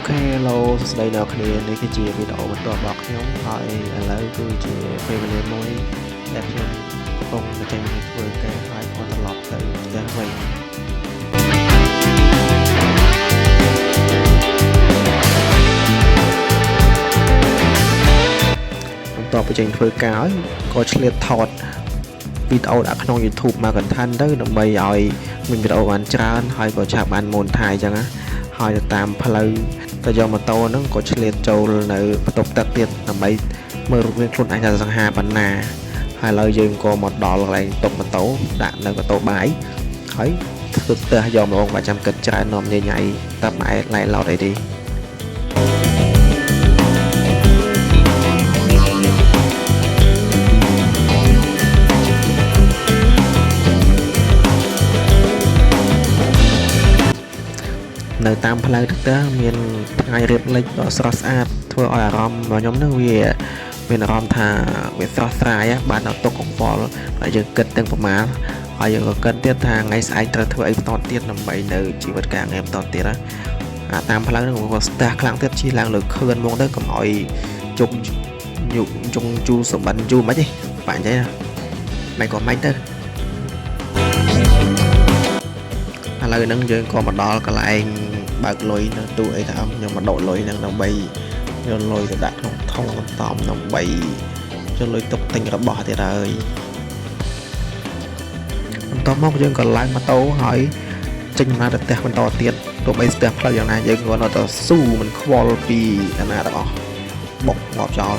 OK ឡូសួស្តីអ្នកគ្នានេះគឺជាវីដេអូបន្ទាប់របស់ខ្ញុំហើយឥឡូវគឺជាពេលវេលាមួយដែលខ្ញុំកំពុងតែចេញទៅធ្វើការហើយក៏ត្រឡប់ទៅផ្ទះវិញបន្ទាប់ពីចេញធ្វើការហើយក៏ឆ្លៀតថតវីដេអូដាក់ក្នុង YouTube មក content ទៅដើម្បីឲ្យមានវីដេអូបានច្រើនហើយក៏ឆាប់បាន monetize អញ្ចឹងណាហើយទៅតាមផ្លូវទៅយកម៉ូតូហ្នឹងក៏ឆ្លៀតចូលនៅបន្ទប់ទឹកទៀតដើម្បីមើលរូបរាងខ្លួនឯងថាសង្ហាប៉ុណ្ណាហើយឥឡូវយើងក៏មកដល់កន្លែងតុបម៉ូតូដាក់នៅម៉ូតូបាយហើយធ្វើផ្ទះយកម្ដងបាច់ចាំគិតច្រើននាំញញ៉ៃតាប់ម៉ែឡែឡោតអីទេនៅតាមផ្លូវទឹកទៅមានថ្ងៃរៀបលិចដ៏ស្រស់ស្អាតធ្វើឲ្យអារម្មណ៍របស់ខ្ញុំនឹងវាមានអារម្មណ៍ថាវាស្រស់ស្រាយបានដល់ទុកកង្វល់ដែលយើងគិតទាំងប្រមាណហើយយើងក៏គិតទៀតថាថ្ងៃស្អែកត្រូវធ្វើអីបន្តទៀតដើម្បីនៅជីវិតការងារបន្តទៀតណាអាតាមផ្លូវហ្នឹងក៏ស្ទះខ្លាំងទៀតជិះឡើងលើខឿនហ្មងទៅកុំឲ្យជុកយុជុងជូរសម្បិនយូរមិនទេបាក់អញ្ចឹងណាមិនក៏មិនទៅឥឡូវហ្នឹងយើងក៏មកដល់កន្លែងបើកលុយនៅទូ ATM ខ្ញុំមកដកលុយហ្នឹងដើម្បីយកលុយទៅដាក់ក្នុងថង់សន្សំដើម្បីយកលុយទុកទិញរបស់ទៀតហើយបន្ទាប់មកយើងក៏ឡើងម៉ូតូហើយចេញមកទៅផ្ទះបន្តទៀតទោះបីស្ទះផ្លូវយ៉ាងណាយើងក៏នៅតែស៊ូមិនខ្វល់ពីអាណាទាំងអស់បុកងាប់ចោល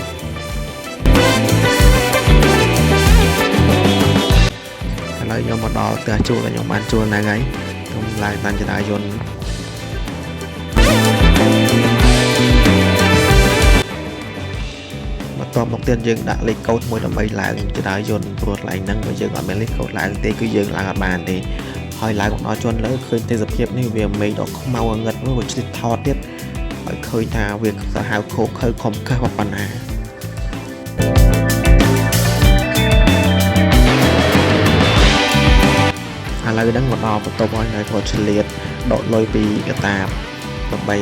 ឥឡូវខ្ញុំមកដល់ផ្ទះជួលដែលខ្ញុំបានជួលហ្នឹងហើយខ្ញុំឡើងតាមជណ្ដើរយន្តបន្ទាប់មកទៀតយើងដាក់លេខកូដមួយដើម្បីឡើងជណ្ដើរយន្តព្រោះកន្លែងហ្នឹងបើយើងអត់មានលេខកូដឡើងទេគឺយើងឡើងអត់បានទេហើយឡើងមកដល់ជន់លើឃើញទេសភាពនេះវាមេឃដ៏ខ្មៅងងឹតមួយវាឆ្លៀតថតទៀតហើយឃើញថាវាសាហាវឃោឃៅខំកឹះប៉ុណ្ណាឥឡូវហ្នឹងមកដល់បន្ទប់ហើយហើយក៏ឆ្លៀតដកលុយពីកតាបដើម្បី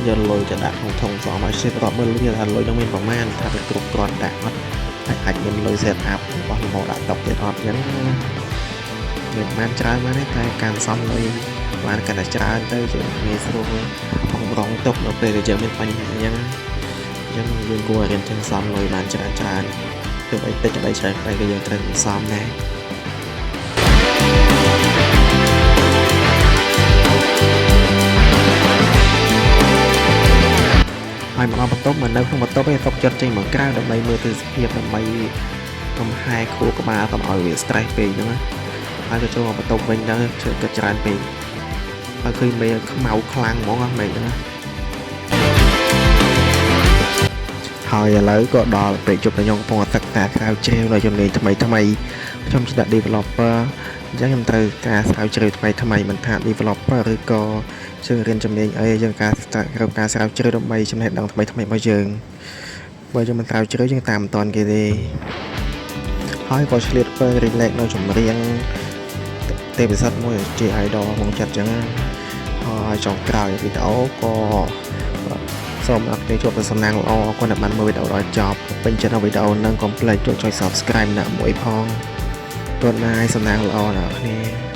យកលុយទៅដាក់ក្នុងថង់សំឲ្យឆ្លៀតរាប់មើលលុយថាលុយហ្នឹងមានប្រមាណថាវាគ្រប់គ្រាន់ដាក់អត់ហើយអាចមានលុយ set up របស់លំហដាក់តុទៀតអត់អញ្ចឹងមានបានច្រើនបានទេតែការសំលុយបានកាន់តែច្រើនទៅយើងងាយស្រួលអង្រងទុកនៅពេលដែលយើងមានបញ្ហាអញ្ចឹងអញ្ចឹងយើងគួររៀនចេះសំលុយបានច្រើនច្រើនទោះបីតិចក្តីច្រើនក្តីក៏យើងត្រូវសំដែរ ហើយមកដល់បន្ទប់មកនៅក្នុងបន្ទប់ឯងសុកចិត្តចេញមកក្រៅដើម្បីមើលទេសភាពដើម្បីកំហែខួរក្បាលកុំឲ្យវា stress ពេកអញ្ចឹងណាហើយក៏ចូលមកបន្ទប់វិញទៅជឿគិតច្រើនពេកហើយឃើញមេឃខ្មៅខ្លាំងហ្មងណាមេឃហ្នឹងណាហើយឥឡូវក៏ដល់ពេលជប់ដែលខ្ញុំកំពុងតែសិក្សាស្រាវជ្រាវនៅជំនាញថ្មីថ្មីខ្ញុំជាអ្នក developer អញ្ចឹងខ្ញុំត្រូវការស្រាវជ្រាវថ្មីថ្មីមិនថា developer ឬក៏យើងរៀនជំនាញអីយើងការត្រូវការស្រាវជ្រាវដើម្បីចំណេះដឹងថ្មីថ្មីរបស់យើងបើយើងមិនស្រាវជ្រាវយើងតាមមិនទាន់គេទេហើយក៏ឆ្លៀតពេល relax នៅចម្រៀងទេពិសិដ្ឋមួយជា idol ក្នុងចិត្តអញ្ចឹងណាហើយចុងក្រោយវីដេអូក៏សូមអរគុណជួបតែសំណាងល្អអរគុណដែលបានមើលវីដេអូដល់ចប់ពេញចិត្តនៅវីដេអូហ្នឹងកុំភ្លេចជួយចុច Subscribe ណាមួយផងទោះណាយសំណាងល្អអ្នកនរគ្នា។